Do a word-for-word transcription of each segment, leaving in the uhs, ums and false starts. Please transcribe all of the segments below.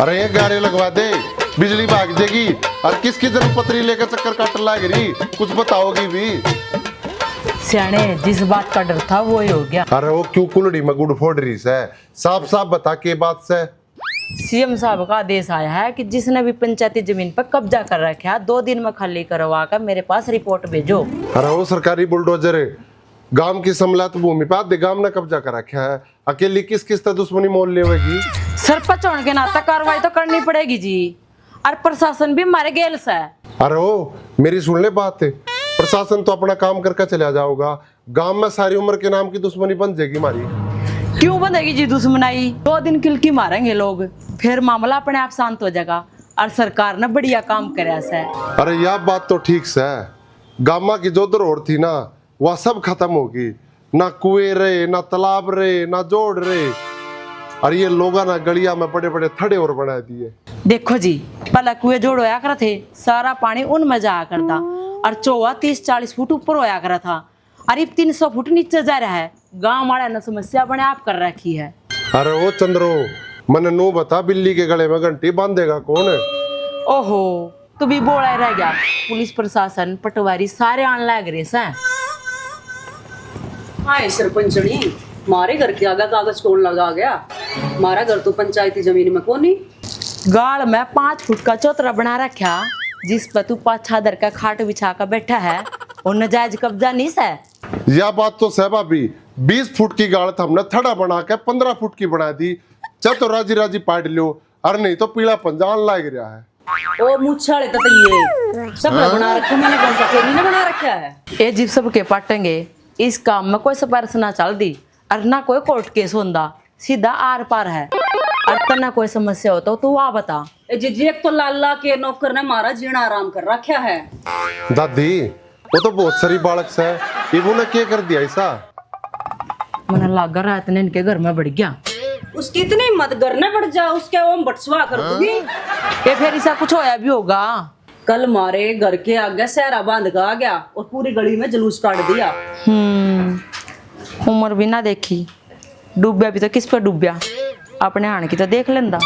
अरे ये गारे लगवा दे, बिजली भाग जाएगी। और किसकी जन्म पत्री लेकर चक्कर काट लाग रही, कुछ बताओगी भी? सियाणे, जिस बात का डर था वो ही हो गया। अरे वो क्यों कुलड़ी में गुड़ फोड़ रही सै? साफ साफ बता के बात सै। सीएम साहब का आदेश आया है कि जिसने भी पंचायती जमीन पर कब्जा कर रखा है, दो दिन में खाली करवा कर मेरे पास रिपोर्ट भेजो। अरे वो सरकारी बुलडोजर, गांव की समलात भूमि पर आधे गांव ने कब्जा कर रखा है। अकेली किस किस तै दुश्मनी मोल लेवेगी? सरपंच होने के नाते कार्रवाई तो करनी पड़ेगी जी, और प्रशासन भी हमारे गेल से। अरे ओ, मेरी सुन ले बात। प्रशासन तो अपना काम करके चला जाओगा, गांव में सारी उम्र के नाम की दुश्मनी बन जाएगी हमारी। क्यों बनेगी जी दुश्मनाई? दो दिन किलकी मारेंगे लोग, फिर मामला अपने आप शांत हो जाएगा। और सरकार ने बढ़िया काम करया से। अरे या बात तो ठीक से, गामा की जो धरोहर थी ना, वह सब खत्म होगी। ना कुएं रहे, ना तालाब रहे, ना जोड़ रहे। और ये लोगा ना गलिया में बड़े बड़े थड़े और बना दिए। देखो जी, पहले कुएं जोड़ होया करे थे, सारा पानी उनमें जाया करता, और चोवा तीस चालीस फुट ऊपर होया करे था, और इब तीन सौ फुट नीचे जा रहा है। गांव वाले ने समस्या अपने आप कर रखी है। अरे ओ चंद्रो, मने नू बता, बिल्ली के गले में घंटी बांधेगा कौन? ओहो, तू भी बोला ही रह गया। पुलिस प्रशासन पटवारी सारे आन लाग रहे से। हाय सरपंचनी, मारे घर के आगे कागज कौन लगा गया? मारा घर तो पंचायती जमीन में कोनी। गाल में पाँच फुट का चौतरा बना रखा, जिस पर तू पाछा धर के खाट बिछा के बैठा है, और नाजायज कब्जा नहीं से। या बात तो सै भाभी, बीस फुट की गाल थमने थड़ा बना के पन्द्रह फुट की बना दी। चाहे तो राजी राजी पाट लियो, और नहीं तो पीला पंजा आन लाग रहा है। ओ मूछा वाले ततैये, सब बना रखे, मैंने कौन सा केनी ना बना रखा है। ये जीप सबके पाटेंगे, इस काम में कोई सिफारिश ना चल दी, और ना कोई कोर्ट केस होंदा, सीधा आर पार है। और तन्ने कोई समस्या हो तो तू आ बता। ए जीजी, एक तो लाला के नौकर ने मारा जीना आराम कर रखा है। दादी, वो तो बहुत सारी बालक से, इब उन्हें क्या कर दिया ऐसा? मने लागा रात ने इनके घर में बढ़ गया। उसकी इतनी हिम्मत, घर ने बढ़ जा, उसके ओम बटसवा कर दूंगी। ये फिर ऐसा कुछ होया भी होगा। कल मारे घर के आगे सहरा बांध के आ गया और पूरी गली में जुलूस काट दिया। हम्म, उम्र भी ना देखी, डूबया भी तो किस पे डूबया, अपने हाण की तो देख लेंदा।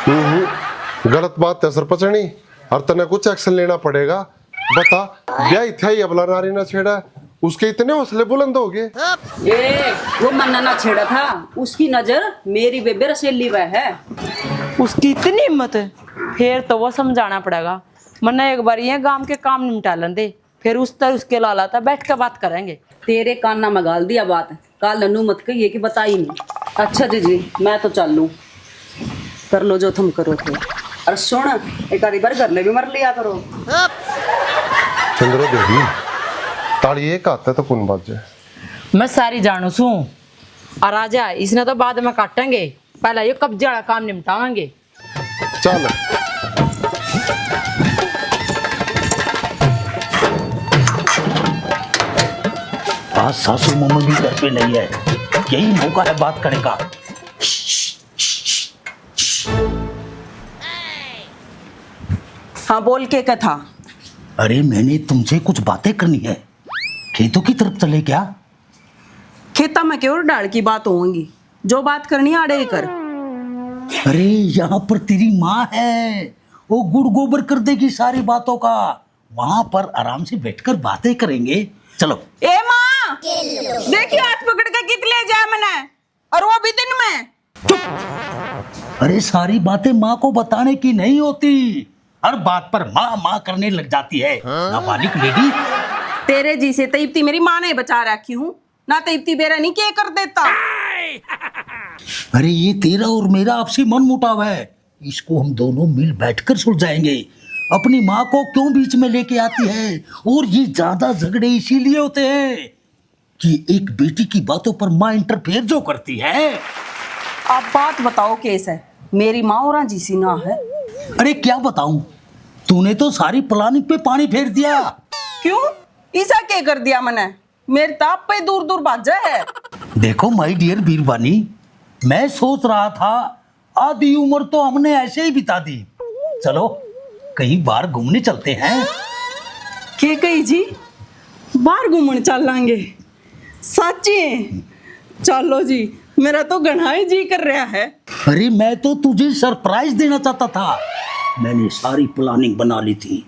हम्म, गलत बात है सरपंचनी, और तने कुछ एक्शन लेना पड़ेगा। बता, ब्याह इत्या ही अबला नारी ना छेड़ा, उसके इतने हौसले बुलंद हो गए। ए, वो मन्ना ना छेड़ा था, उसकी नजर मेरी बेबे रसेली वह है। उसकी इतनी हिम्मत, फिर तो वो समझाना पड़ेगा। मन्ना एक बार ये गांव के काम निपटा लेंदे, फिर उस तर उसके लाला तक बैठ के बात करेंगे। तेरे काना में गाल दिया बात, काल नन्नू मत कहिए कि बताई नहीं। अच्छा जीजी, मैं तो चालू, कर लो जो तुम करो थे। और सुन, एक आधी बार घर ने भी मर लिया करो। चंद्रो देवी, ताली एक हाथ है तो कौन बाजे? मैं सारी जानू सूं। और राजा, इसने तो बाद में काटेंगे, पहला ये कब्जे वाला काम निपटावांगे। चल। आज सासू मम्मी भी घर पे नहीं है, यही मौका है बात करने का। हाँ, बोल, के कथा? अरे, मैंने तुमसे कुछ बातें करनी है। खेतों की तरफ चले क्या? खेता में के और डाल की बात होंगी, जो बात करनी आड़े ही कर। अरे, यहाँ पर तेरी माँ है, वो गुड़ गोबर कर देगी सारी बातों का। वहां पर आराम से बैठकर बातें करेंगे। चलो। ए माँ, देखी हाथ पकड़ के कित ले जाए मने, और वो भी दिन में। अरे, सारी बातें माँ को बताने की नहीं होती, हर बात पर माँ माँ करने लग जाती है। नाबालिग लेडी। तेरे जी से तईबती मेरी माँ ने बचा रखी हूँ, ना तईबती बेरा नहीं के कर देता। अरे, ये तेरा और मेरा आपसी मन मुटाव है, इसको हम दोनों मिल बैठकर सुलझाएंगे। अपनी माँ को क्यों बीच में लेके आती है? और ये ज्यादा झगड़े इसीलिए होते हैं कि एक बेटी की बातों पर माँ इंटरफेयर जो करती है। आप बात बताओ, केस है, मेरी माँ और जीसी ना है। अरे, क्या बताऊं, तूने तो सारी प्लानिंग पे पानी फेर दिया। क्यों, ईसा के कर दिया मने? मेरे तो आप पे दूर दूर भाजा है। देखो माय डियर बीरबानी, मैं सोच रहा था आधी उम्र तो हमने ऐसे ही बिता दी। चलो, कहीं बाहर घूमने चलते हैं। के कही जी, बाहर घूमने चल लांगे? साची? चलो जी, मेरा तो घणा ही जी कर रहा है। अरे, मैं तो तुझे सरप्राइज देना चाहता था। मैंने सारी प्लानिंग बना ली थी।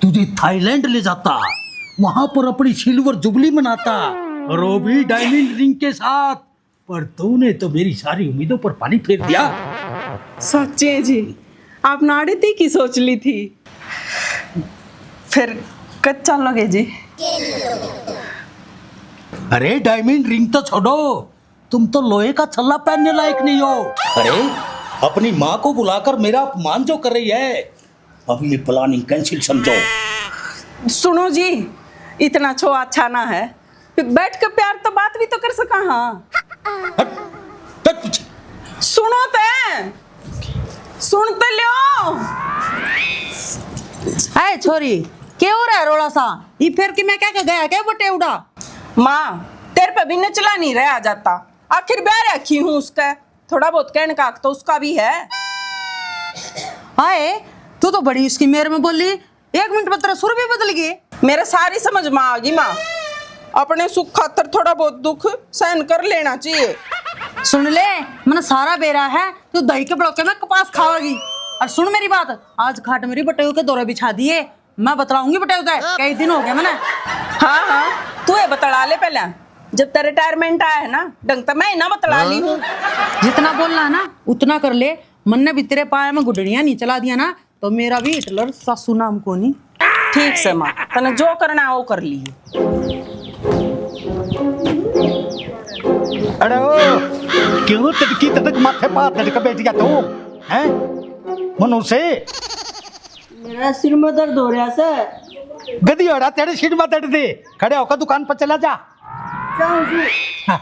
तुझे थाईलैंड ले जाता, वहां पर अपनी सिल्वर जुबली मनाता, रूबी डायमंड रिंग के साथ। पर तूने तो मेरी सारी उम्मीदों पर पानी फेर दिया। सच्चे जी, आप नाड़े ती की सोच ली थी। फिर कद चलोगे जी? अरे, डायमंड रिंग तो छोड़ो, तुम तो लोहे का छल्ला पहनने लायक नहीं हो। अरे, अपनी माँ को बुलाकर मेरा अपमान जो कर रही है, अब ये प्लानिंग कैंसिल समझो। सुनो जी, इतना छो अच्छा ना है, बैठ के प्यार तो बात भी तो कर सका। हाँ, हट, बैठ पीछे। सुनो ते, सुन तो लियो। ए छोरी, के हो रहा है रोला सा? ये फिर कि मैं क्या के गया क्या बटेवड़ा? माँ, तेरे पे भी नचला नहीं रहा जाता, आखिर ब्याह रखी हूँ उसका, थोड़ा बहुत कहने का हक तो उसका भी है। हाय, तू तो बड़ी उसकी मेर में बोली, एक मिनट में तेरा सुर भी बदल गए। मेरे सारी समझ में आ गई माँ, अपने सुख खातर थोड़ा बहुत दुख सहन कर लेना चाहिए। सुन ले, मैंने सारा बेरा है, तू दही के बड़ोके में कपास खावेगी। और सुन मेरी बात, आज खाट मेरी बटेऊ के दौरे बिछा दिए, मैं बतलाऊंगी बटेऊ ते, कई दिन हो गए मैंने। हाँ हाँ, तू ये बतला ले पहले, जब तेरा रिटायरमेंट आया है ना, ढंग तो मैं ही ना बतला ली हूँ। जितना बोलना है ना उतना कर ले, मन्ने भी तेरे पाया में गुडड़ियां नहीं चला दिया ना, तो मेरा भी हिटलर सासू नाम कोनी। ठीक से माँ, तने जो करना है वो कर लिए। अरे ओ, क्यों तड़की तड़क माथे पा तड़क बैठ गया तू, हैं? मनुष्य। मेरा सिर में दर्द हो रहा सर। गधी होड़ा, तेरे सिर में दर्द दे। खड़े होकर दुकान पर चला जा। जाऊँ जी। हाँ।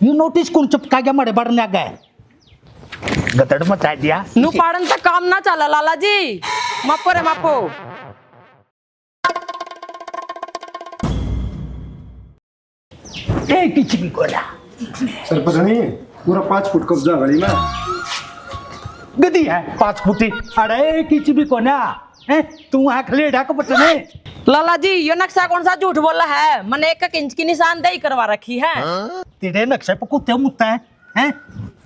यू नोटिस कौन चिपका गया मारे बड़ने आ गए? गदड़ मचा दिया। नु पाड़न तक काम ना चला लाला जी। मापो रे मापो। ए, किच भी कोना। सरपंच नहीं, पूरा पाँच फुट कब्जा गली में। गधी है पाँच फुटी। अरे, किच भी कोना। हैं, तू आँख लेड़ा को बटने। लाला जी, यो नक्शा कौन सा झूठ बोला है? मैंने एक एक इंच की निशानदेही करवा रखी है। तेरे नक्शे पे कुत्ते मुत्ते हैं, हैं?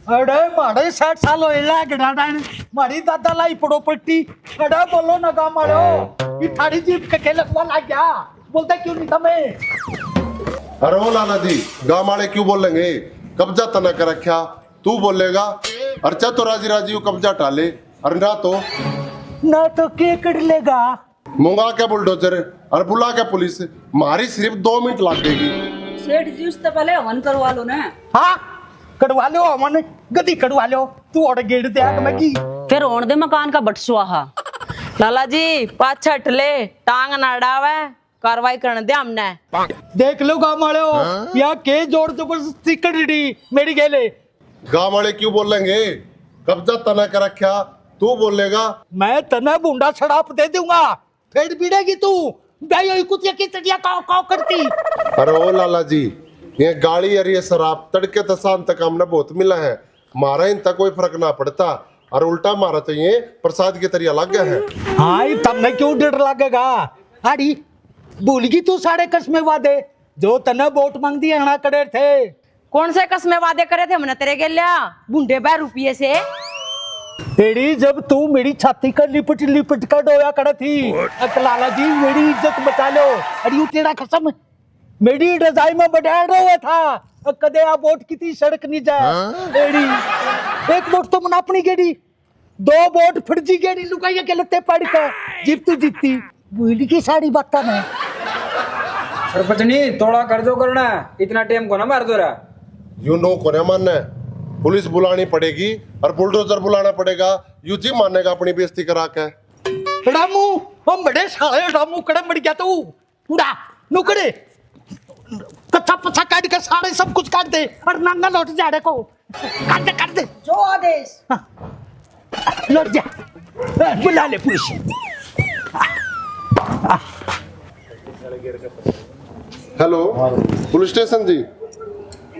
अरे, मारे साठ साल होए लागड़ा डान, मारी दादा लाई पड़ो पट्टी। अरे, बोलो ना गाँव वालो, ये थारी जीप के, के लगवा लग गया? बोलता क्यों नहीं था मैं? अरे ओ लाला जी, गाँव वाले क्यों बोलेंगे? कब्जा तना कर रखा, तू बोलेगा? अरे चा तो राजी राजी वो कब्जा टाले, अरे ना तो। ना तो के कर लेगा? मंगा के बुलडोजर और बुला के पुलिस, मारी सिर्फ दो मिनट लग देगी। सेठ जी, उससे पहले हवन करवा लो ना। हाँ, कड़वा लो हवन, गधी कड़वा लो, तू और गेड़ दे आग में की। फिर होण दे मकान का बट स्वाहा। लाला जी, पाछा हट ले, टांग ना अड़ावे, कार्रवाई करने दे हमने। देख लो गांव वाले हो, हाँ? या के जोर जबरदस्ती कड़ी मेरी गेले। गांव वाले क्यों बोलेंगे? कब्जा तना कर रखा, तू बोलेगा? मैं तने भूंडा सड़ाप दे दूंगा, फिर बिड़ेगी तू। ब्याही हुई कुतिया की चटिया काव काव करती। अरे ओ लाला जी, ये गाली और ये शराब तड़के तो शाम तक हमने बहुत मिला है, म्हारा इन तक कोई फर्क ना पड़ता, और उल्टा म्हारा तो ये प्रसाद की तरिया लग गया है। हाँ, ये तमने क्यों डर लगेगा? आड़ी, भूल गई तू सारे कसमे वादे जो तने वोट मांगती है, हना करे थे। कौन से कसमे वादे करे थे हमने तेरे गेल्या, भूंडे बह रुपये से? तेरी जब तू मेरी छाती का लिपट लिपट कर डोया करे थी, अक लाला जी मेरी इज्जत बचा लो। अरे यू तेरा कसम, मेरी रजाई में बड़ा रोया था, अक कदे आ वोट की थी सड़क नहीं जाए। हाँ? तेरी एक वोट तो मना अपनी गेड़ी, दो वोट फर्जी गेड़ी लुगाइया के लत्ते पड़ के जीप तू जीती। भूल की सारी बातां में। सरपंचनी, थोड़ा कर जो करना, इतना टाइम को ना मार दो रहा। यू नो कोने मानना है, पुलिस बुलानी पड़ेगी और बुलडोजर बुलाना पड़ेगा, यू जी मानेगा अपनी बेइज्जती करा के। रामू, हम बड़े साले रामू कड़े मर गया तू। उड़ा, नुकड़े, कच्चा पच्चा काट के सारे सब कुछ काट दे और नांगा लौट जाड़े को। काट दे, काट दे। जो आदेश। हाँ। लौट जा। बुला ले पुलिस। हेलो, पुलिस स्टेशन जी।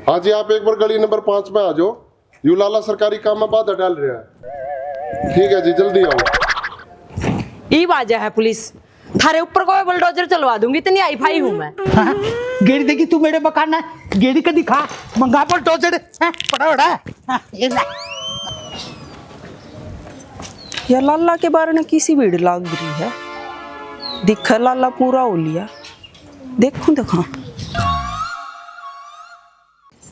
हाँ जी, आप एक बार गली नंबर पाँच में आ जाओ। यू लाला सरकारी काम में बाधा डाल रहा है। ठीक है जी, जल्दी आओ। ई बाजा है पुलिस। थारे ऊपर को बुलडोजर चलवा दूंगी, इतनी हाई फाई हूँ मैं। हाँ, गेड़ी देखी तू मेरे मकान ना, गेड़ी के दिखा, मंगा बुलडोजर, हाँ, बड़ा बड़ा। हाँ, ये ले। या लाला के बारे में किसी भीड़ लाग रही है, दिखा लाला पूरा हो लिया, देखूं दिखा।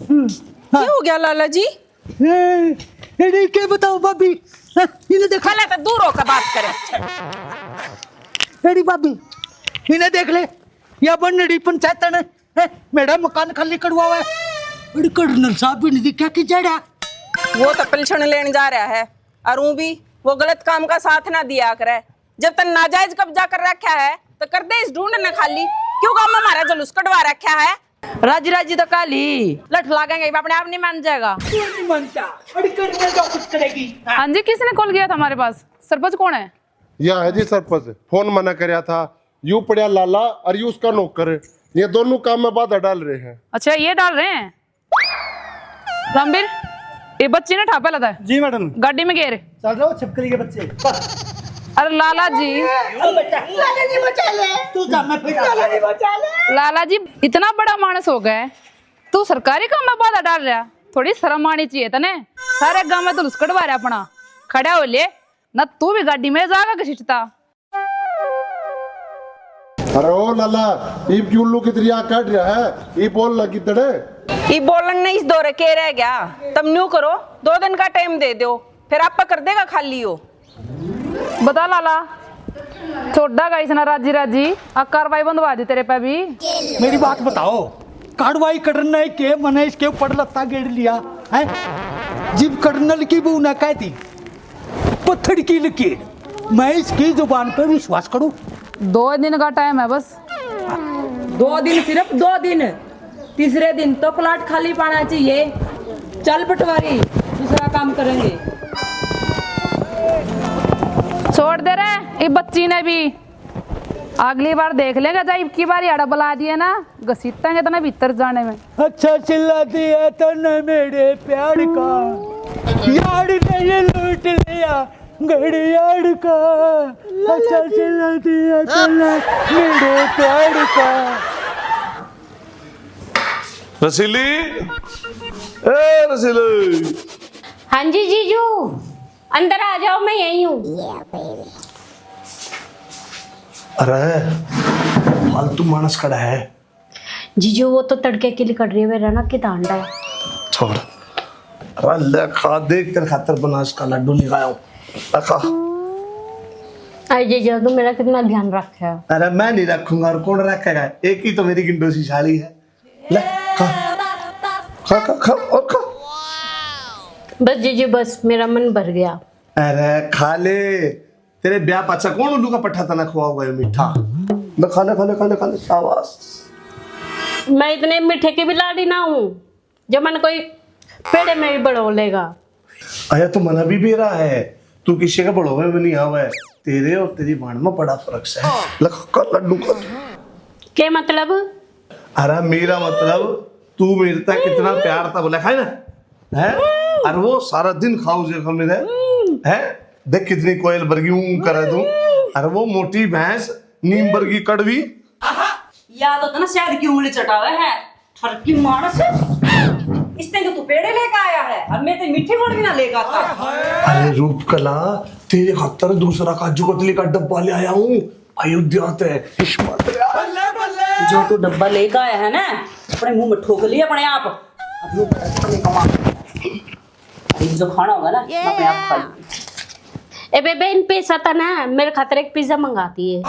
हम्म, हाँ। क्या हो गया लाला जी? ए, एड़ी के बताओ भाभी, हाँ, इन्हें देखा। पहले तो दूर होकर बात करे। एड़ी भाभी, इन्हें देख ले, या बनड़ी पंचायत ने, हैं, मेरा मकान खाली करवावा है। अरे कर्नल साहब भी नहीं दिखा कि जड़ा। वो तो पिलछण लेने जा रहा है, और ऊं भी वो गलत काम का साथ ना दिया करे। जब तन नाजायज कब्जा कर रखा है, तो कर दे इस ढूंढ ने खाली। क्यों गांव में हमारा जुलूस कटवा रखा है? राजी राजी तो काली लठ लागेंगे, अपने आप नहीं मान जाएगा। क्यों नहीं मानता? अरे कर्नल का कुछ करेगी। हाँ जी, किसने कॉल किया था हमारे पास? सरपंच कौन है? या है जी सरपंच, फोन मना करया था। यू पड़या लाला और यू उसका नौकर, ये दोनों काम में बाधा डाल रहे हैं। अच्छा, ये डाल रहे हैं। रामवीर, ये बच्ची ने ठा पहला था। जी मैडम। गाड़ी में गेर। चल रहा हो छिपकली के बच्चे। अरे लाला जी। लाला जी बचा ले। तू जा, मैं फिर लाला जी बचा ले। लाला जी, इतना बड़ा मानस हो गया है, तू सरकारी काम में बाधा डाल रहा, थोड़ी शर्म आनी चाहिए तने। सारे गांव में जुलूस कटवा रहा अपना, खड़ा हो ले ना, तू भी गाड़ी में जागा घसीटता। अरे ओ लाला, इब क्यों उल्लू की तरह काट रहा है? इब बोल ना कितने? इब बोलन ने इस दौरे के रह गया? तम न्यू करो, दो दिन का टाइम दे दो, फिर आपा कर देगा खाली हो। बता लाला, छोड़ा का इसने राजी राजी, आ कार्रवाई बंधवा दी तेरे पे भी। मेरी बात बताओ, कार्रवाई करना है के? मैंने इसके ऊपर लत्ता गेड़ लिया है, जिब कर्नल की बहू ने कह दी पत्थर की लकीर, मैं इसकी जुबान पे विश्वास करूं? दो दिन का टाइम है बस। दो दिन, सिर्फ दो दिन। तीसरे दिन तो प्लाट खाली पाना चाहिए। चल पटवारी, दूसरा काम करेंगे। छोड़ दे रे, ये बच्ची ने भी। अगली बार देख लेगा, जा इबकी बार याड़ा बुला दिए ना, घसीटेंगे तो ना भीतर जाने में। अच्छा चिल्ला दिया तन्ने मेरे प्यार का, यार ने ये लूट लिया घड़ियाल का। अच्छा चिल्ला दिया तन्ने मेरे प्यार का। रसीली, ए रसीली। हाँ जी जीजू, अंदर आ जाओ, मैं यही हूँ। अरे, फालतू मानस खड़ा है। जीजू, वो तो तड़के के लिए कट रही है, मेरा ना कित हांडा है। छोड़। अरे ले खा, देख तेरे खातर बनास का लड्डू निकाया हूँ। ले खा। अरे जीजू, तू मेरा कितना ध्यान रखे है। अरे मैं नहीं रखूंगा, और कौन रखेगा? एक ही तो मेरी गिंडोसी साली है। ले खा, खा, खा, खा, और खा। बस जीजू, बस मेरा मन भर गया। अरे खा ले, तेरे ब्याह पाछा कौन उल्लू का पट्ठा तना खुआओगा ये मीठा? ले खा ले, खा ले, खा ले, खा ले, शाबाश। मैं इतने मीठे की भी लाड़ी ना हूँ जो मन कोई पेड़े में भी बड़ो लेगा। आया तो मना भी बेरा है, तू किसी का बड़ो में भी नहीं आवे। तेरे और तेरी भाण में बड़ा फर्क है। ले खा, खा लड्डू खा। के मतलब? अरे मेरा मतलब, तू मेरे तक कितना प्यार था बोला, खाए ना? हैं? अरे वो सारा दिन खाओ जे मेरे, हैं? देख कितनी कोयल बरगी ऊं करे तू। अरे वो मोटी भैंस, नीम बरगी कड़वी। या तो ना शायद की उंगली चटावे है, ठरकी मानस। इसने तो तू पेड़े लेकर आया है, अब मैं तो मीठे मोड़ भी ना लेकर आता। अरे रूपकला, तेरे खातर दूसरा काजू कतली का डब्बा ले आया हूँ। अयोध्या ते किस्मत। जो तू डब्बा लेकर आया है ना, अपने मुंह में ठोक लिया अपने आप। अब यूं कर, अपने कमा। अरे जो खाना होगा ना, अपने आप खा लूंगी। ए बेबे, इन पैसा था ना, मेरे खातर एक पिज्जा मंगाती है।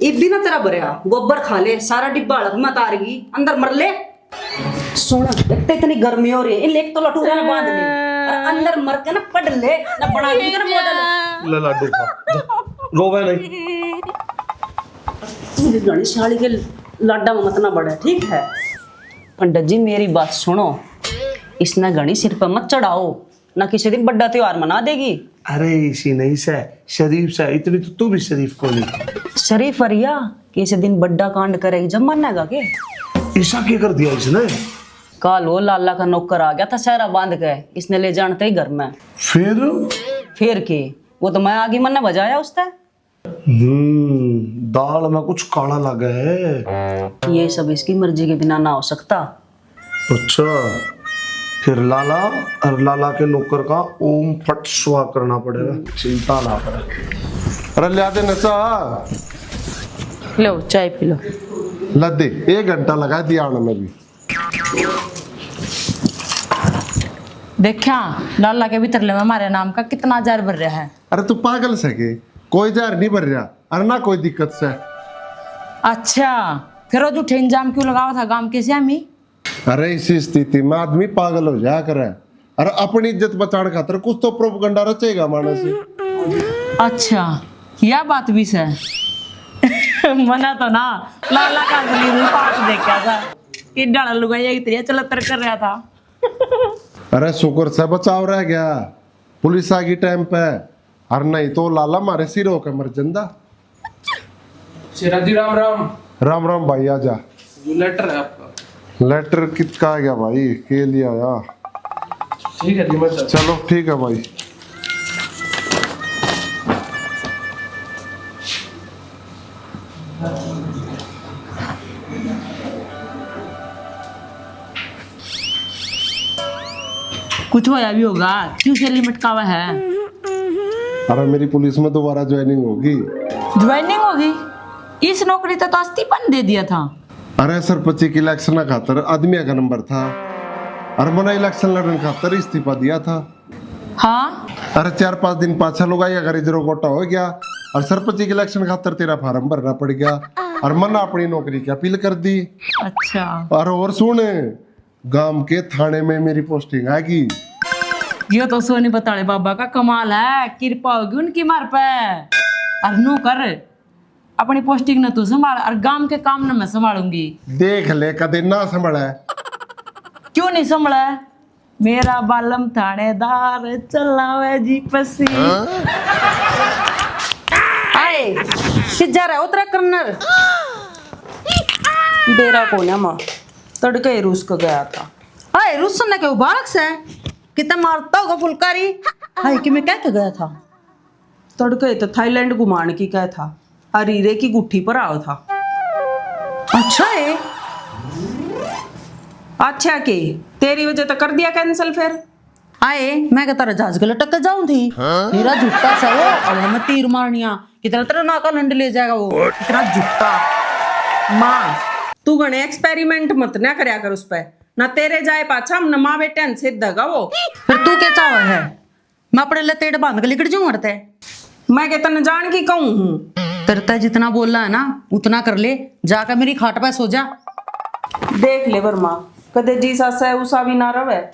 इब भी ना तेरा भरया, गोबर खा ले, सारा डिब्बा हड़प में तारगी, अंदर मर ले। सुन, एक तो इतनी गर्मी हो रही है, इन एक तो लटूरा ने बांध ले, और अंदर मर के ना पढ़ ले, ना बना के कर मॉडल। ले लाडू खा, जा, रोवे नहीं। घणी साली के लाडा में मत ना बड़े, ठीक है? पंडित जी, मेरी बात सुनो, इसने घणी सिर पर मत चढ़ाओ, ना किसी दिन बड़ा त्योहार मना देगी। अरे इसी नहीं से, शरीफ से, इतनी तो तू भी शरीफ को नहीं। शरीफ अरिया, किसी दिन बड़ा कांड करेगी, जब मानेगा के? ऐसा क्या कर दिया इसने? काल वो लाला का नौकर आ गया था सहरा बांध के, इसने ले जान ते ही घर में। फिर? फिर के, वो तो मैं आगी मन्ने बजाया उसते। हम्म, दाल में कुछ काला लगा है। ये सब इसकी मर्जी के बिना ना हो सकता। अच्छा, फिर लाला और लाला के नौकर का ओम फट स्वाहा करना पड़ेगा, चिंता ना करे। अरे, ल्या दे नचा। लो, चाय पी लो। ला दे, एक घंटा लगा दिया आने में भी। देखा, लाला के भी तरले में हमारे नाम का कितना जार भर रहा है। अरे, तू पागल से के? कोई जार नहीं भर रहा, अरे ना कोई दिक्कत से। अच्छा, फिर वो झूठे इल्जाम क्यों लगावा था गांव के स्यामी? अरे, इसी स्थिति में आदमी पागल हो जाया करे। अरे, अपनी इज्जत बचाने खातर कुछ तो प्रोपेगेंडा रचेगा मानस। अच्छा, या बात भी सै। मना तो ना लाला का असली रूप आज देखा था कि डाला लुगाइया की तरह चलत्तर कर रहा था। अरे, शुक्र से बचाव रह गया, पुलिस आ गई टाइम पे, और नहीं तो लाला मारे सिर होकर मर जंदा। शेरा जी, राम राम। राम राम भाई, आ जा। जो लेटर है आपका। लेटर कितका आ गया भाई, के लिए आया? ठीक है जी, मैं चल- चलो, ठीक है भाई। कुछ होया भी होगा, क्यों सैली मटकावा है? अरे, मेरी पुलिस में दोबारा ज्वाइनिंग होगी। ज्वाइनिंग होगी? इस नौकरी तो, तो इस्तीफा नहीं दे दिया था। अरे, सरपंची की इलेक्शन खातर आदमिया का नंबर था, और मना इलेक्शन लड़न खातर इस्तीफा दिया था। हाँ। अरे, चार पांच दिन पाछा लुगाइया का रिजर्व कोटा हो गया, और सरपंची के इलेक्शन खातर तेरा फार्म भरना पड़ गया, और मना अपनी नौकरी की अपील कर दी। अच्छा। और, और सुन, गांव के थाने में मेरी पोस्टिंग आ गई। ये तो सोनी बताले बाबा का कमाल है, कृपा होगी उनकी मार पे। और नू कर, अपनी पोस्टिंग ने तू संभाल और गांव के काम ने मैं संभालूंगी। देख ले, कदे ना संभाले। क्यों नहीं संभाले? मेरा बालम थानेदार चलावे जी पसी। हाँ? आए, किस जा रहा है उतरा करनर? बेरा को ना माँ, तड़के ही रुस के गया था। आए, रुस ने के बालक से कितना मारता होगा फुलकारी। हाय, कि मैं कह के गया था? तड़के तो थाईलैंड घुमाने की कहा था, और हीरे की गुट्ठी पर आओ था। अच्छा है। अच्छा के, तेरी वजह तो कर दिया कैंसिल फिर। आए, मैं कह तारा जहाज के लटक के जाऊं थी। हाँ? तेरा झूठा सा वो, अब हमें तीर मारनिया, कितना तेरा नाका लंड ले जाएगा वो। इतना झूठा। माँ, तू घणे एक्सपेरिमेंट मत ना करया कर उस पे, ना तेरे जाए पाछा हम ना माँ बेटे से दगा वो। फिर तू क्या चाहे है? मैं अपने लतेड़ बांध के लिकड़ जाऊं हरते। मैं के तन्ने जान की कहूं हूं? तेरे ते जितना बोला है ना, उतना कर ले। जाके मेरी खाट पे सो जा। देख ले वर्मा, कदे जी सासा है, उसा भी ना रवे।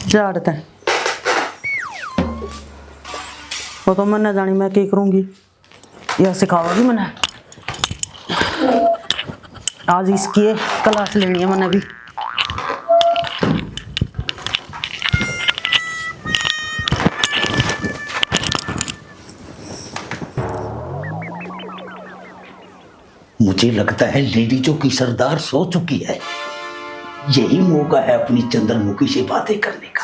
जा हरते। वो तो मैं ना जानी मैं के करूंगी। या सिखावेगी मने। आज इसकी क्लास लेनी है मने भी। मुझे लगता है लेडीजों की सरदार सो चुकी है। यही मौका है अपनी चंद्रमुखी से बातें करने का।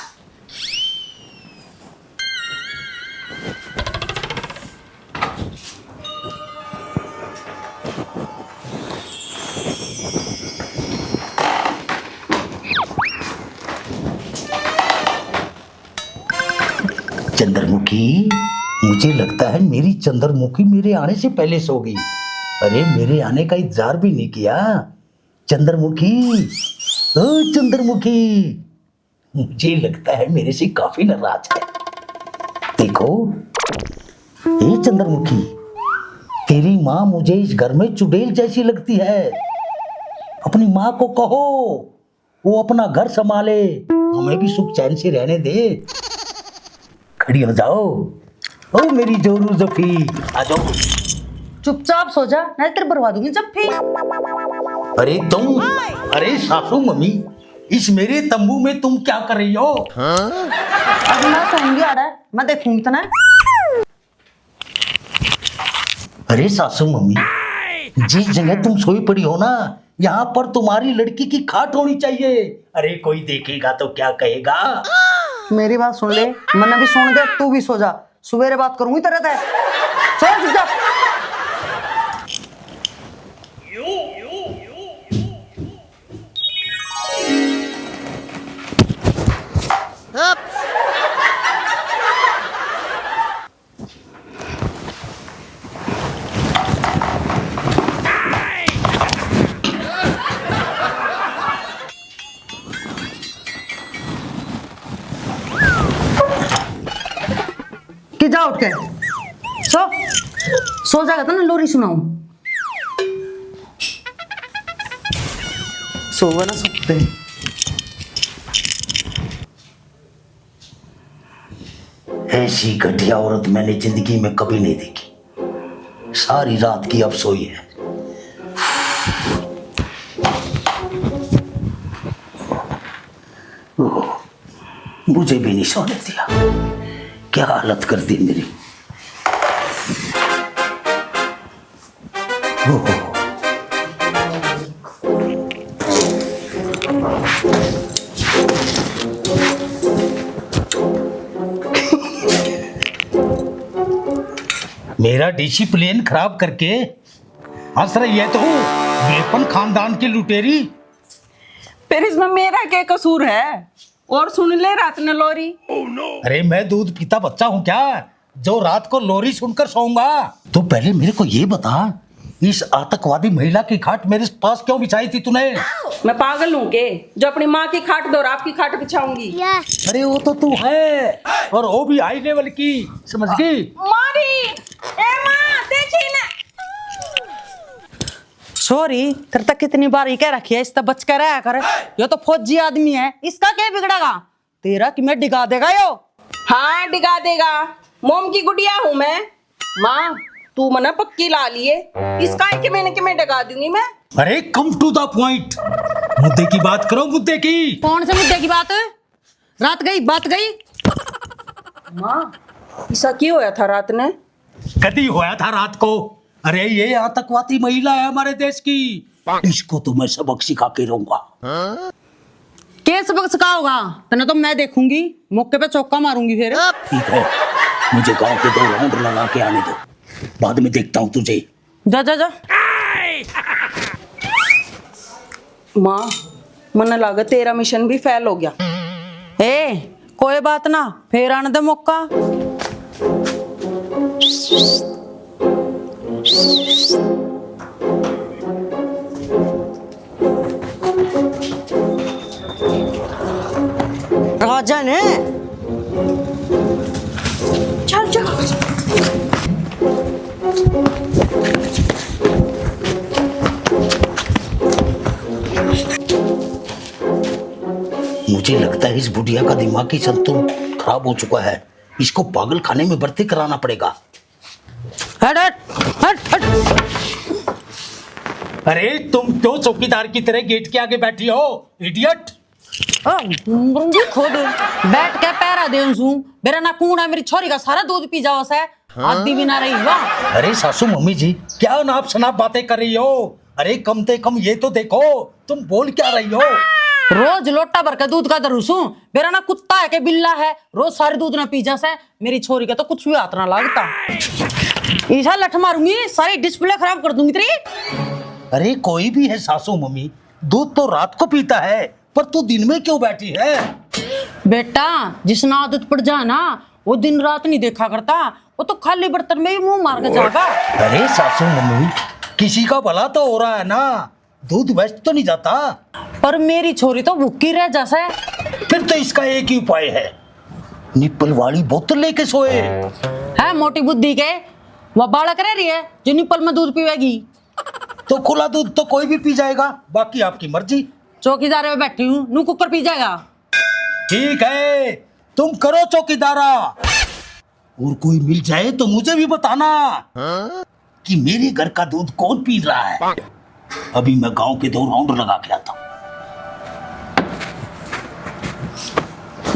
चंद्रमुखी, मुझे लगता है मेरी चंद्रमुखी मेरे आने से पहले सो गई। अरे, मेरे आने का इंतजार भी नहीं किया। चंद्रमुखी, ओ चंद्रमुखी, मुझे लगता है मेरे से काफी नाराज है। देखो, ए चंद्रमुखी, तेरी माँ मुझे इस घर में चुड़ैल जैसी लगती है। अपनी माँ को कहो, वो अपना घर संभाले, हमें भी सुख चैन से रहने दे। खड़ी हो जाओ, ओ मेरी जोरू जफी, आ जाओ। चुपचाप सो जा, नहीं तेरे भरवा दूंगी जफ्फी। अरे तुम, अरे सासू मम्मी, इस मेरे तंबू में तुम क्या कर रही हो? अब मैं सोऊंगी आड़े, मैं देखूंगी तने। अरे सासू मम्मी, जिस जगह तुम सोई पड़ी हो ना, यहाँ पर तुम्हारी लड़की की खाट होनी चाहिए। अरे कोई देखेगा तो क्या कहेगा? मेरी बात सुन ले, मन्ने भी सुन दे, तू भी सो जा, सवेरे बात करूंगी तेरे ते। चल चुपचाप। कि जा उठ के सो, सो जाएगा तो ना लोरी सुनाऊं। सोवा ना सकते। ऐसी घटिया औरत मैंने जिंदगी में कभी नहीं देखी। सारी रात की अब सोई है। ओह, मुझे भी नहीं सोने दिया। क्या हालत कर दी मेरी। ओह। मेरा डिसिप्लिन खराब करके हंस रही है तू, बेपन खानदान की लुटेरी। फिर इसमें मेरा क्या कसूर है? और सुन ले रात ने लोरी। अरे, मैं दूध पीता बच्चा हूँ क्या, जो रात को लोरी सुनकर सोऊंगा? तो पहले मेरे को ये बता, इस आतंकवादी महिला की खाट मेरे पास क्यों बिछाई थी तूने? मैं पागल हूँ के, जो अपनी माँ की खाट दौर आपकी खाट बिछाऊंगी? अरे, वो तो तू है, और वो भी हाई लेवल की, समझ गई? मारी, ए माँ, देखी ना। सॉरी, तेरे तक कितनी बार ही कह रखी है, इससे बच कर रहा कर। यो तो फौजी आदमी है, इसका क्या बिगड़ेगा? तेरा कि मैं डिगा देगा यो। हाँ, डिगा देगा। मोम की गुड़िया हूँ मैं। माँ, तू मना पक्की ला लिए, इसका कि मैंने कि मैं डिगा दूंगी मैं। अरे, come to the point, मुद्दे की बात करो, मुद्दे की। कौन से मुद्दे की बात? रात गई, बात गई। माँ, ऐसा क्या होया था रात ने? कदी होया था रात को? अरे, ये आतंकवादी महिला है हमारे देश की, इसको तो मैं सबक सिखा के रहूंगा। के सबक सिखाओगा? तने तो मैं देखूंगी, मौके पे चौका मारूंगी फिर। ठीक है, मुझे गांव के दो राउंड लगा के आने दो, बाद में देखता हूँ तुझे। जा, जा, जा। माँ, मन्ने लागे तेरा मिशन भी फेल हो गया। ए, कोई बात ना, फिर आने दे मौका। राजा ने चल, चल। मुझे लगता है इस बुढ़िया का दिमागी संतुलन खराब हो चुका है, इसको पागल खाने में भर्ती कराना पड़ेगा। हट, हट, हट, हट। अरे, तुम क्यों चौकीदार की तरह गेट के आगे बैठी हो, इडियट? ओ, मुंगी खुद बैठ के पैरा देन सू। मेरा ना कूड़ा, मेरी छोरी का सारा दूध पी जाओ से, आदि भी ना रही हुआ। अरे सासू मम्मी जी, क्या अनाप शनाप बातें कर रही हो? अरे, कम से कम ये तो देखो, तुम बोल क्या रही हो? रोज लोटा भर के दूध का धरू सू। मेरा ना कुत्ता है के बिल्ला है, रोज सारे दूध ना पी जा से। मेरी छोरी का तो कुछ भी हाथ ना लागता। ईसा लठ मारूंगी, सारी डिस्प्ले खराब कर दूंगी तेरी। अरे, कोई भी है सासू मम्मी, दूध तो रात को पीता है, पर तू दिन में क्यों बैठी है? बेटा, जिसने आदत पड़ जाए ना, वो दिन रात नहीं देखा करता, वो तो खाली बर्तन में ही मुंह मार के जाएगा। अरे सासू मम्मी, किसी का भला तो हो रहा है ना, दूध वेस्ट तो नहीं जाता। पर मेरी छोरी तो भूखी रह जा से। फिर तो इसका एक ही उपाय है, निप्पल वाली बोतल लेके सोए। है मोटी बुद्धि के, वह बालक रह रही है जो निप्पल में दूध पीवेगी। तो खुला दूध तो कोई भी पी जाएगा, बाकी आपकी मर्जी। चौकीदार में बैठी हूँ, नू कुकर पी जाएगा। ठीक है, तुम करो चौकीदारा, और कोई मिल जाए तो मुझे भी बताना, हाँ? कि मेरे घर का दूध कौन पी रहा है। अभी मैं गांव के दो राउंड लगा के आता हूँ।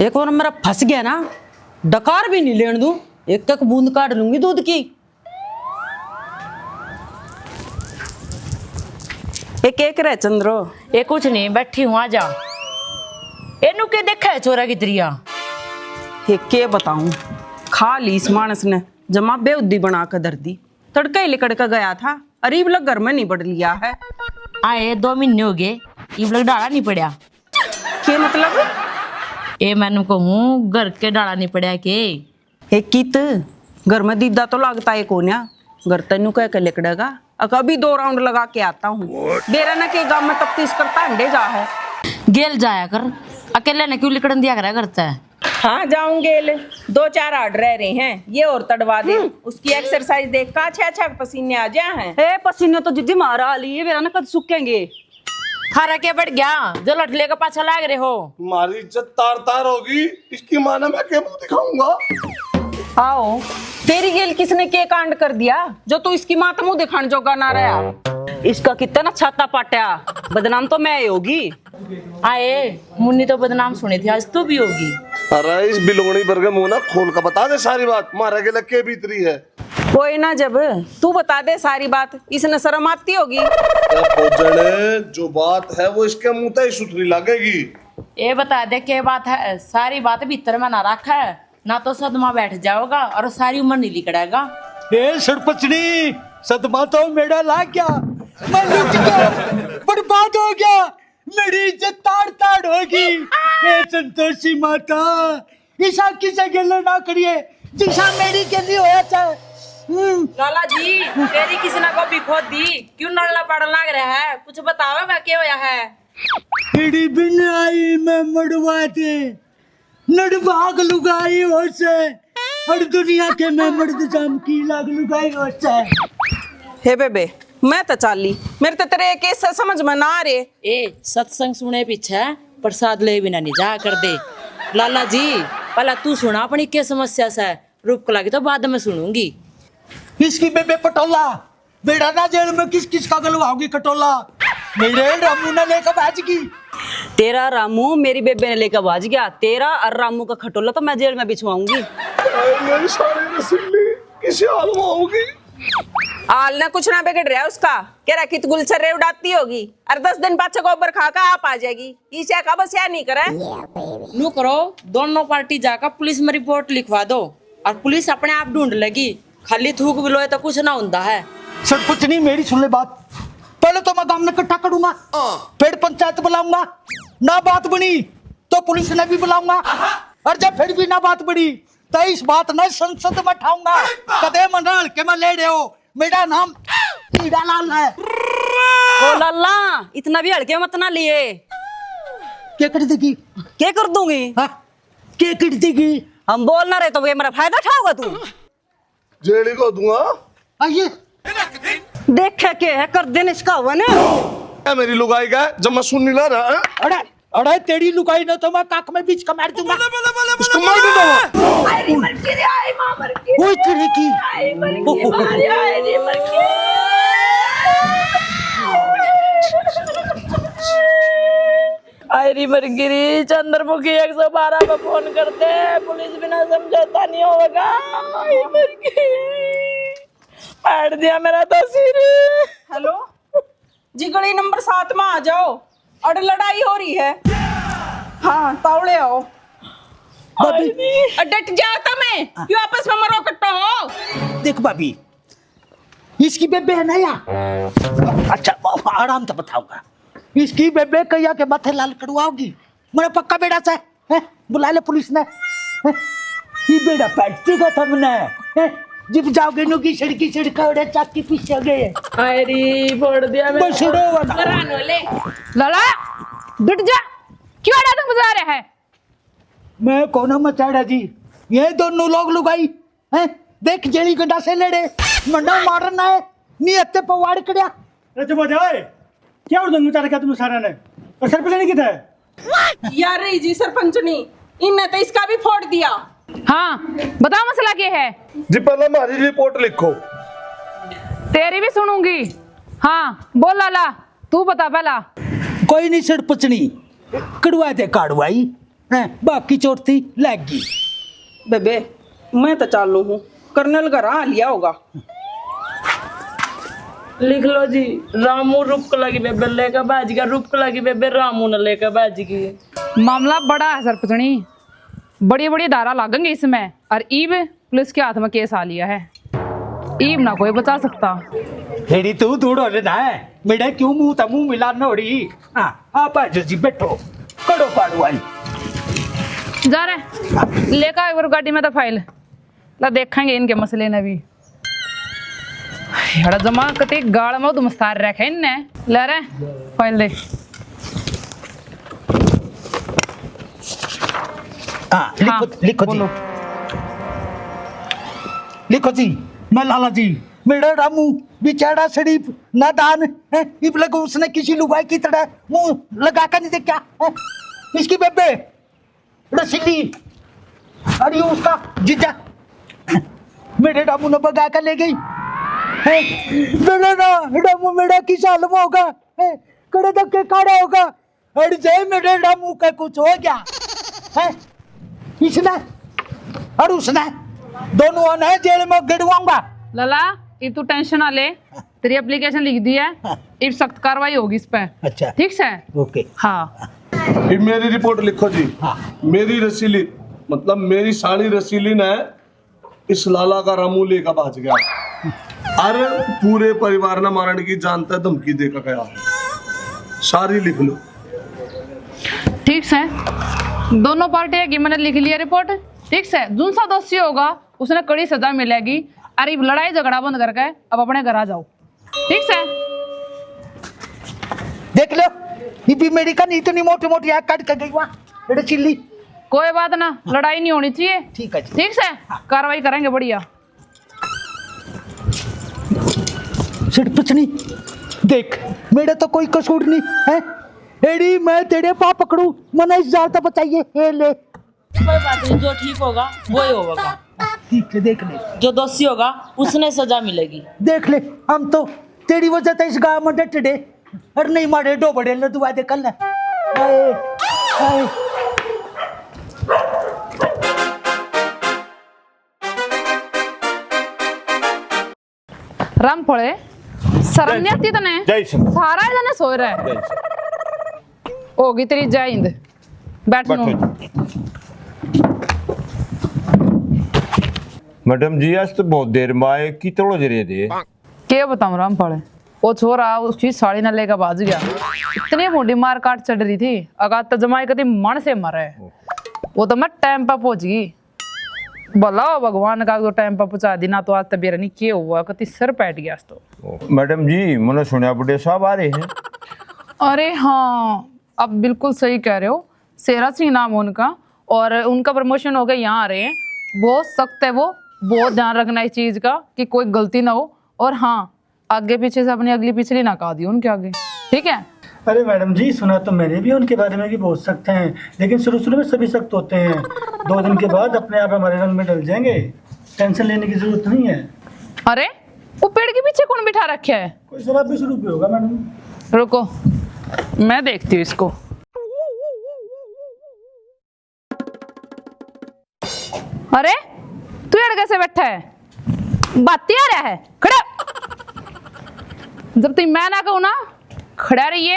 एक बार मेरा फंस गया ना, डकार भी नहीं लेन दूं, एक एक बूंद काढ़ लूंगी दूध की। एक एक रह चंद्रो। ये कुछ नहीं, बैठी हूँ, आ जा। एनू के देखा है छोरा की तरिया? ये के बताऊं, खा ली इस मानस ने। जमा बेहुदी बना के धर दी। तड़के ही लिकड़ के गया था, और इब लग घर में नहीं बड़ लिया है। आए दो महीने हो गए, इब लग डाला नहीं पड़ा। के मतलब? ए मैंने कहूँ, घर के डाला नहीं पड़ा के? हे कित, घर में दीदा तो लागता है कोन्या। घर तेनू कह के लिकड़ेगा। अक अभी दो राउंड लगा के आता हूँ। बेरा ना के गांव में तफ्तीश करता अंडे जा है। गेल जाया कर, अकेले ने क्यों लिकड़न दिया करे घर तै? हाँ, जाऊं गेल। दो चार हाड़ रह रहे हैं, ये और तड़वा दे। उसकी एक्सरसाइज देख का छह छह पसीने आ जा हैं। ए, पसीने तो जिद्दी मारा आ लिए, बेरा ना कद सूखेंगे। थारा के बढ़ गया जो लठले के पाछा लाग रहे हो? मारी इज्जत तार तार होगी। इसकी माँ ने मैं के मुंह दिखाऊंगा? आओ, तेरी गेल किसने के कांड कर दिया जो तू इसकी माँ तो मुंह दिखाने जोगा ना रहा? इसका कितना ना छाता पाटा, बदनाम तो मैं ही होगी। आए, मुन्नी तो बदनाम सुनी थी, आज तू भी होगी। अरे इस बिलोनी भर के मुंह ना खोल कर बता दे सारी बात, मारा के लग के भीतरी है। कोई ना, जब तू बता दे सारी बात, इसने शर्म आती होगी। क्या भोजन, जो बात है वो इसके मुंह तक ही सुथरी लगेगी। ये बता दे के बात है, सारी बात भीतर में ना रख है, ना तो सदमा बैठ जाओगा और सारी उम्र नहीं लिकड़ेगा। ए सरपंचनी, सदमा तो मेरा लाग गया, मैं लुट गया, बर्बाद हो गया, मेरी इज्जत ताड़ ताड़ होगी। ए संतोषी माता, ईसा किसे गेले ना करिए, जिसा मेरी गेली होया चाहे। हम्म। लाला जी, तेरी किसी ना गोभी खोद दी, क्यों नलना पड़न लाग रहा है? कुछ बताओगा क्या होया है? तेरी बिन आई मैं मड़वा दे, नड़भाग लुगाई हो से, हर दुनिया के मैं मर्द जाम की लाग लुगाई हो से। हे बेबे, मैं तो चाली, मेरे तो तेरे एक ऐसा समझ में ना आ रे। ए, सत्संग सुने पीछे प्रसाद ले बिना नहीं जा कर दे। लाला जी, पहला तू सुना अपनी के समस्या से, रूप कला की तो बाद में सुनूंगी। इसकी बेबे पटोला, बेड़ा ना जेल में किस किस का गलवाओगी कटोला। मेरे रामू ने लेकर भाज गई। तेरा रामू मेरी बेबे ने लेकर भाज गया, तेरा और रामू का खटोला तो मैं जेल में बिछवाऊंगी। मेरी सारी रसीली किसी हाल में होगी। हाल ना कुछ ना बिगड़ रहा उसका, कह रहा कित गुलछर्रे उड़ाती होगी और दस दिन पाछे गोबर खा के आप आ जाएगी। ईशा का बस या नहीं करे। नू करो, दोनों पार्टी जाकर पुलिस में रिपोर्ट लिखवा दो और पुलिस अपने आप ढूंढ लेगी। खाली थूक बिलोए तो कुछ ना होता है। सरपंचनी मेरी सुन ले बात, पहले तो मैं गांव ने इकट्ठा करूंगा, फिर पंचायत बुलाऊंगा, ना बात बनी तो पुलिस ने भी बुलाऊंगा, और जब फिर भी ना बात बनी तो इस बात ने संसद में ठाऊंगा। कदे मन हल्के में ले रहे हो, मेरा नाम हीरा लाल है। ओ लाला, इतना भी हल्के मत ना लिए। क्या कर देगी? क्या कर दूंगी? हाँ, क्या कर देगी? हम बोल ना रहे तो ये मेरा फायदा उठाओगा तू? जेल ही को दूंगा। आइए। देखे के है कर देने इसका हुआ ना। क्या मेरी लुगाई का है? जब मैं सुन नहीं ला रहा है। अरे, अरे तेरी लुगाई ने तो मैं काक में बीच का मार दूंगा। इसको मार दूंगा मैं। ओए तेरी की। आई री मर गिरी, चंद्रमुखी एक सौ बारह पे फोन करते, पुलिस बिना समझौता नहीं होगा। आई मर गिरी, फाड़ दिया मेरा तो सिर। हेलो जी, गली नंबर सात में आ जाओ, अड़ लड़ाई हो रही है। हाँ, तावले आओ। भाभी। अ, डट जाओ तमे, क्यों आपस में मरो कट्टो हो? देख भाभी, इसकी बेबे है ना या? अच्छा, आराम से बताऊंगा। इसकी बेबे कैया के माथे लाल कड़वाओगी। मेरा पक्का बेड़ा से, हैं? बुला ले पुलिस ने। हैं? ये बेड़ा पैटती का थमने, हैं? जिब जाओगे नु की सड़की सड़का उड़े चाकी पीछे गए। अरे, फोड़ दिया मेरा। बस उड़ो वरना। परान वाले। लाला, डट जा, क्यों आड़ा तक बजा रहा है? मैं कौन मचाड़ा जी, ये दोनों लोग लुगाई हैं? देख जेली गंडा से लड़े, मंडा मारना है, नी हत्ते पवाड़ कड़या। अरे चुप हो जा ओए। क्या उड़ दंग मचा रखा तुम सारे ने? और सरपंच ने किधर है? यार रही जी सरपंचनी, इनने तो इसका भी फोड़ दिया। हाँ, बताओ मसला क्या है? जी पहले हमारी रिपोर्ट लिखो। तेरी भी सुनूंगी। हाँ, बोल लाला, तू बता पहला। कोई नहीं सरपंचनी, कड़वा दे कार्रवाई। हैं, बाकी चोटी लग गई। बेबे, मैं तो चालू हूँ, कर्नल घर आ लिया होगा। लिख लो जी, रामू रुपकला की बेबे लेकर भाज गया, रुपकला की बेबे रामू ने लेकर भाज गई। मामला बड़ा है सरपंचनी, बड़ी बड़ी धारा लागेंगे इसमें। और ईब पुलिस के हाथ में केस आ लिया है, ईब ना कोई बचा सकता। तेरी तू दूर हो ना है, मेरे क्यों मुंह तक मुंह मिला नोड़ी। हाँ, आप आ जाओ जी, बैठो, करो पाड़ू आई। जा रहे, लेकर एक बार गाड़ी में तो फाइल ला, देखेंगे इनके मसले ने भी। यार जमा कति गाल में उदमस्तार रखे इनने। ले रे, फाइल दे। हाँ, लिखो, हाँ, लिखो जी। बोलो। लिखो जी, मैं लाला जी, मेरा रामू बेचारा शरीफ नादान है, इब लग उसने किसी लुगाई की तरह मुंह लगा कर नहीं देखा है? इसकी बेबे रसीली, अरे उसका जीजा मेरे रामू ने भगा कर ले गई। हैं? मेरे ना रामू मेरा किस हाल में होगा? हैं? कड़े धक्के खड़ा होगा। अरे जय मेरे रामू का कुछ हो गया? हैं? इसने और उसने दोनों ने जेल में गिड़वाऊंगा। लाला, इब तू टेंशन ना ले, तेरी एप्लीकेशन लिख दी है, हाँ। इब सख्त कार्रवाई होगी इस पे। अच्छा। ठीक से? ओके। हाँ। फिर मेरी रिपोर्ट लिखो जी। हाँ। मेरी रसीली, मतलब मेरी साली रसीली ने इस लाला का रामू लेकर भाज गया। अरे पूरे परिवार ने मारण की जान तक धमकी देकर गया। सारी लिख लो। ठीक से, दोनों पार्टियां की मैंने लिख लिया रिपोर्ट। ठीक से, जुनसा दोषी होगा उसने कड़ी सजा मिलेगी। अरे लड़ाई झगड़ा बंद करके अब अपने घर आ जाओ। ठीक से। देख लो, ये भी मेरी कन इतनी मोटी मोटी आग काट के गई, वाह, बेटे चिल्ली। कोई बात ना, लड़ाई नहीं होनी चाहिए। ठीक है जी। ठीक से, कार्रवाई करेंगे बढ़िया। सिर्फ कुछ नहीं, देख, मेरा तो कोई कसूर नहीं है। एड़ी मैं तेरे पाँव पकड़ू, मने इस जाल तक बचाइए। ए ले। कोई बात नहीं, जो ठीक होगा वो ही होगा। ठीक है, देख ले। जो दोषी होगा उसने सजा मिलेगी। देख ले, हम तो तेरी वजह से इस गांव में डटड़े और नहीं मारे डोबड़े लदवा दे कल। हाय, हाय। रामफले, शर्म नहीं आती तने? जय श्री। सारा जने सो रहे। जय श्री। होगी तेरी जय हिंद। बैठ बैठो नू। जी। मैडम जी, आज तो बहुत देर में आए, की तोड़ो जरिए दे। के बताऊं रामफले, वो छोरा उसकी साड़ी ना लेकर भाज गया। इतनी मोटी मार काट चढ़ रही थी, अगर तो जमाई कती मन से मरे। वो तो मैं टाइम पर पहुंच गई। भला हो भगवान का तो टाइम पर पहुंचा दी, ना तो आज तबीयत नहीं के हुआ, कति सिर पैट गया आज तो। मैडम जी, मैंने सुना बड़े साहब आ रहे हैं। अरे हाँ, आप बिल्कुल सही कह रहे हो, शेरा सिंह नाम है उनका, और उनका प्रमोशन हो गया, यहाँ आ रहे हैं। बहुत सख्त है वो, बहुत ध्यान रखना इस चीज का कि कोई गलती ना हो। और हाँ, आगे पीछे से अपनी अगली पिछली ना कहा दियो उनके आगे, ठीक है? अरे मैडम जी, सुना तो मैंने भी उनके बारे में कि बहुत सख्त हैं, लेकिन शुरू शुरू में सभी सख्त होते हैं, दो दिन के बाद अपने आप हमारे रंग में ढल जाएंगे, टेंशन लेने की जरूरत नहीं है। अरे, वो पेड़ के पीछे कौन बिठा रखा है? कोई शराबी शुरू भी होगा मैडम। रुको, मैं देखती हूँ इसको। अरे, तू एड़ कैसे बैठा है? बाती आ रहा है, खड़ा। जब तक मैं ना कहूँ ना, खड़ा रहिए।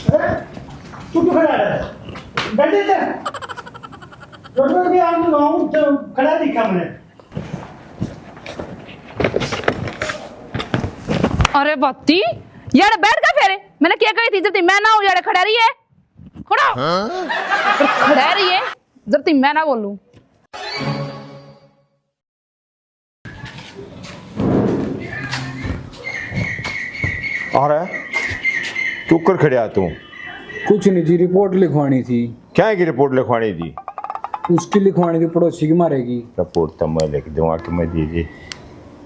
अरे, तू क्यों खड़ा है? बैठ जा। रोड पर भी आदमी वहाँ हूँ, तो खड़ा दिखा मैंने। अरे बत्ती, यार बैठ का फेरे। मैंने क्या कही थी, जब तक मैं ना हूँ, यार खड़ा रही है, खड़ा, खड़ा रही है, जब तक मैं ना बोलूँ। अरे, तू कर खड़ा तू? कुछ नहीं जी, रिपोर्ट लिखवानी थी। क्या की रिपोर्ट लिखवानी थी? उसकी लिखवानी थी, पड़ोसी की मारेगी। रिपोर्ट तो मैं लिख दूंगा कि मैं दे दे।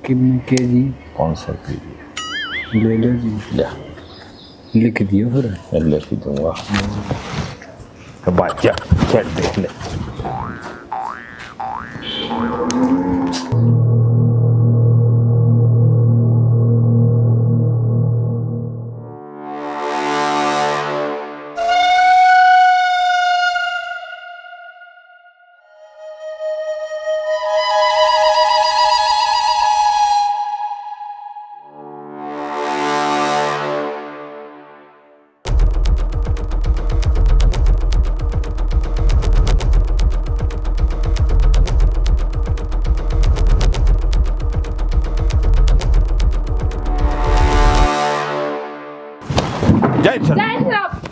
कितने के जी? पाँच सौ रुपये की। ले लो जी। ले। लिख दियो फिर। लिख दूंगा। तो बात क्या? चल देख ले। जय हिंद सर। जय हिंद सर।